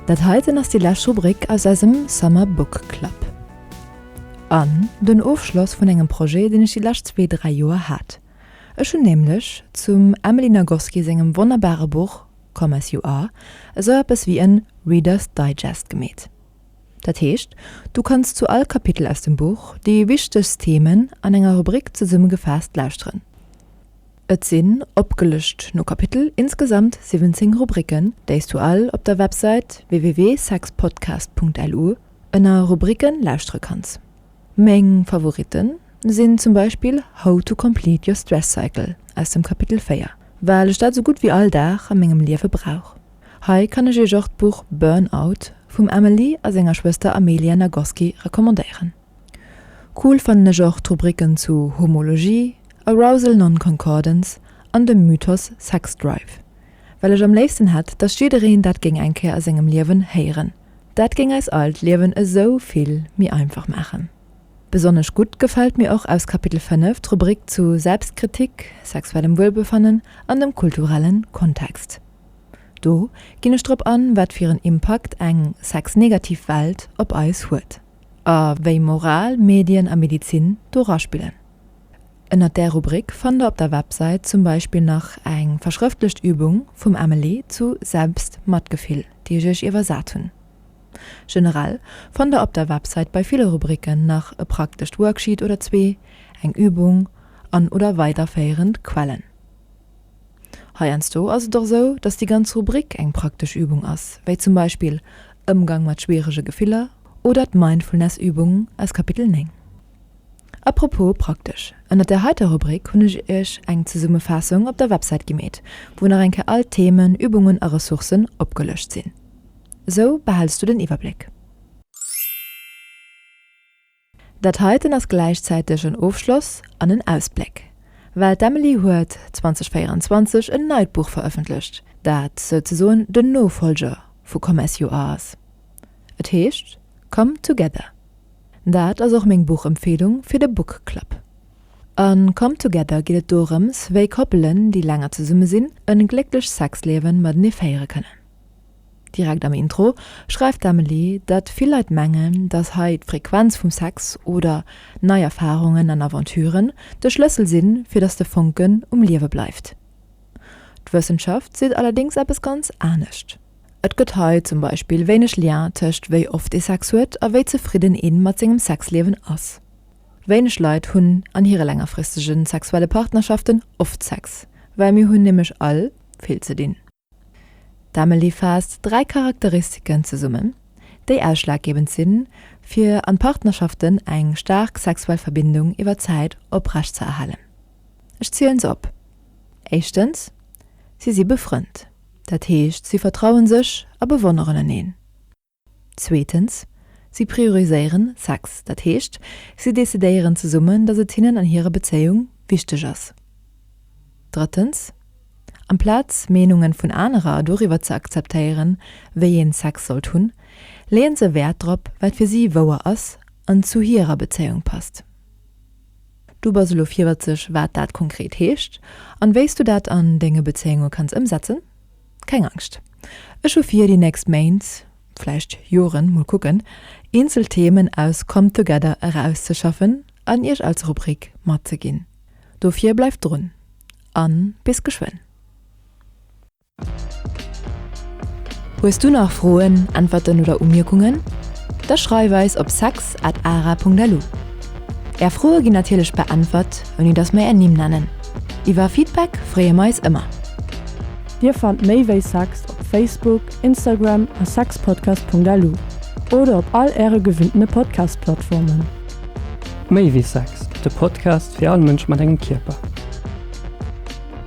Dat heiten ass déi lescht Rubrik aus eisem Summer Book Club. An den Ofschloss vun engem Projet, deen ech déi lescht zwee, dräi Joer hat. Ech hunn nämlech zum Emily Nagoski sengem wonnerbare Buch Come As You Are esou eppes wéi en Reader's Digest gemeet. Dat heescht, du kanns zu all Kapitel aus dem Buch déi wichtegst Themen an enger Rubrik zesummegefaasst lauschteren. Et sinn, opgelëscht no Kapitel, insgesamt 17 Rubriken, déi s du all op der Websäit www.sexpodcast.lu ënner Rubriken lauschtere kanns. Meng Favoritten sinn zum Beispill How to complete your stress cycle aus dem Kapitel 4, well ech dat sou gutt wéi all Dag a mengem Liewe brauch. Hei kann ech iech och d'Buch Burn Out vum Emily a senger Schwëster Amelia Nagoski recommandéieren. Cool fannen ech och d'Rubriken zu Homologie, Arousal Non-Concordance an dem Mythos Sex Drive, well ech am léifsten hätt, dass jiddereen dat géing eng Kéier a sengem Liewen héieren. Dat géing eis all d'Liewen esou vill méi einfach maachen. Besonnesch gutt gefält mir och aus Kapitel 5 d'Rubrik zu Selbstkritik, sexuellem Wuelbefannen an dem kulturellen Kontext. Do ginn ech drop an, wat fir en Impakt eng sexnegativ Welt op eis huet a wéi Moral, Medien a Medizin do raspillen. Ënnert där Rubrik fannt der op der Websäit zum Beispill nach eng verschrëftlecht Übung vum Emily zu Selbstmatgefill, déi ech iech iwwersat hunn. Generell fannt der op der Websäit bei ville Rubriken nach e praktescht Worksheet oder zwee, eng Übung an oder weiderféierend Quellen. Heiansdo ass et och sou, dass déi ganz Rubrik eng praktesch Übung ass, wéi zum Beispill Ëmgang mat schwierege Gefiller oder d'Mindfulness-Übung aus Kapitel 9. A propos praktesch, Ënnert der heiter Rubrik hunn ech iech eng Zesummefaassung op der Websäit gemeet, wou nach eng Kéier all d'Themen, Übungen a Ressourcen opgelëscht sinn. Esou behäls du den Iwwerbléck. Dat heiten ass gläichzäiteg en Ofschloss an en Ausbléck, well d'Emily huet 2024 en neit Buch verëffentlecht, dat souzesoen den Nofollger vu Come As You Are ass. Et heescht Come Together. Dat ass och meng Buchempfehlung fir de Book Club. A Come Together geet et dorëms, wéi Koppelen, déi länger zesumme sinn, en glécklech Sexliewen matenee féiere kënnen. Direkt am Intro schreift d'Emily, datt vill Leit mengen, datt hei d'Frequenz vum Sex oder nei Erfarungen an Aventuren de Schlëssel sinn, fir datt de Fonken um Liewe bleift. D'Wëssenschaft seet allerdéngs eppes ganz anescht. Et gëtt hei zum Beispill wéineg Lien tëscht wéi oft ee Sex huet a wéi zefridden ee mat sengem Sexliewen ass. Wéineg Leit hunn an hire längerfristege sexuelle Partnerschaften oft Sex, well mir hunn nämlech all vill ze dinn. D'Emily faasst 3 Charakteristiken zesummen, déi ausschlaggebend sinn, fir an Partnerschaften eng staark sexuell Verbindung iwwer d'Zäit oprechtzeerhalen. Ech zielen se op. Éischtens, si si befrënnt. Dat heescht, si vertrauen sech a bewonneren eneen. Zweetens, si prioriséieren Sex. Dat heescht, si decidéieren zesummen, datt et hinnen an hirer Bezéiung. wichteg ass. Drëttens, Amplaz Meenungen vun anerer doriwwer ze akzeptéieren, wéi een Sex sollt hunn, leeën se Wäert drop, wat fir si wouer ass an zu hirer Bezéiung passt. Du bass elo virwëtzeg, wat dat konkret heescht an wéi s du dat an denge Bezéiunge kanns ëmsetzen? Keng Angscht, ech hu vir, déi nächst Méint, vläicht Joren, mol kucken, eenzel Themen aus Come Together erauszeschaffen an iech als Rubrik matzeginn. Dofir bleift drun an bis geschwënn! Hues du nach Froen, Äntwerten oder Umierkungen? Da schreif eis op sex at ara.lu. Är Froe ginn natierlech beäntwert, ouni dass mer är Nimm nennen. Iwwer Feedback freeë mer eis ëmmer. Dir fannt méi wéi Sex op Facebook, Instagram a sexpodcast.lu oder op all äre gewinntene Podcast-Plattformen. Méi wéi Sex, de Podcast fir all Mënsch mat engem Kierper.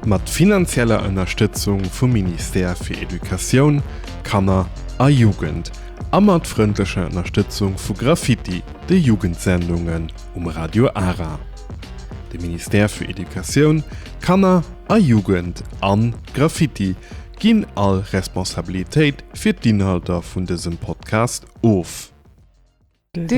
Mat finanzieller Ënnerstëtzung vum Ministère fir Educatioun, Kanner a Jugend a mat frëndlecher Ënnerstëtzung vu Graffiti, de Jugendsendungen um Radio Ara. De Ministère fir Educatioun, Kanner a Jugend an Graffiti ginn all Responsabilitéit fir d'Inhalter vun dësem Podcast of. Ech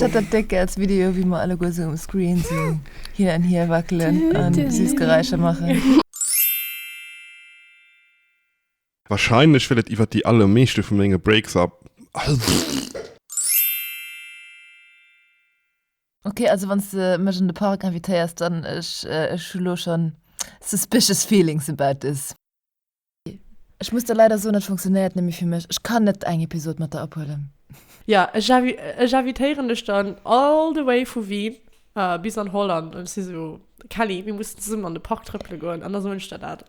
hat dat déck als Video, wéi mer alleguer sou um Screen sou hin an hier wackelen an süß Geräischer maachen. Wahrscheinlech well et iwwert déi allermeeschte vu menge Breaks up. Ok, also wanns de mech an de Park invitéiers, dann ech ech hu lo schon suspicious feelings about this. Ech muss der leider soen, dat funktionéiert nemmi fir mech. Ech kann net eng Episod mat der ophuelen. Ja, ech ech invitéieren dech dann all the way vu Wien bis an Holland an ech si sou, Kelly, mir mussen zesummen an de Park trëppele goen an da soen ech der dat.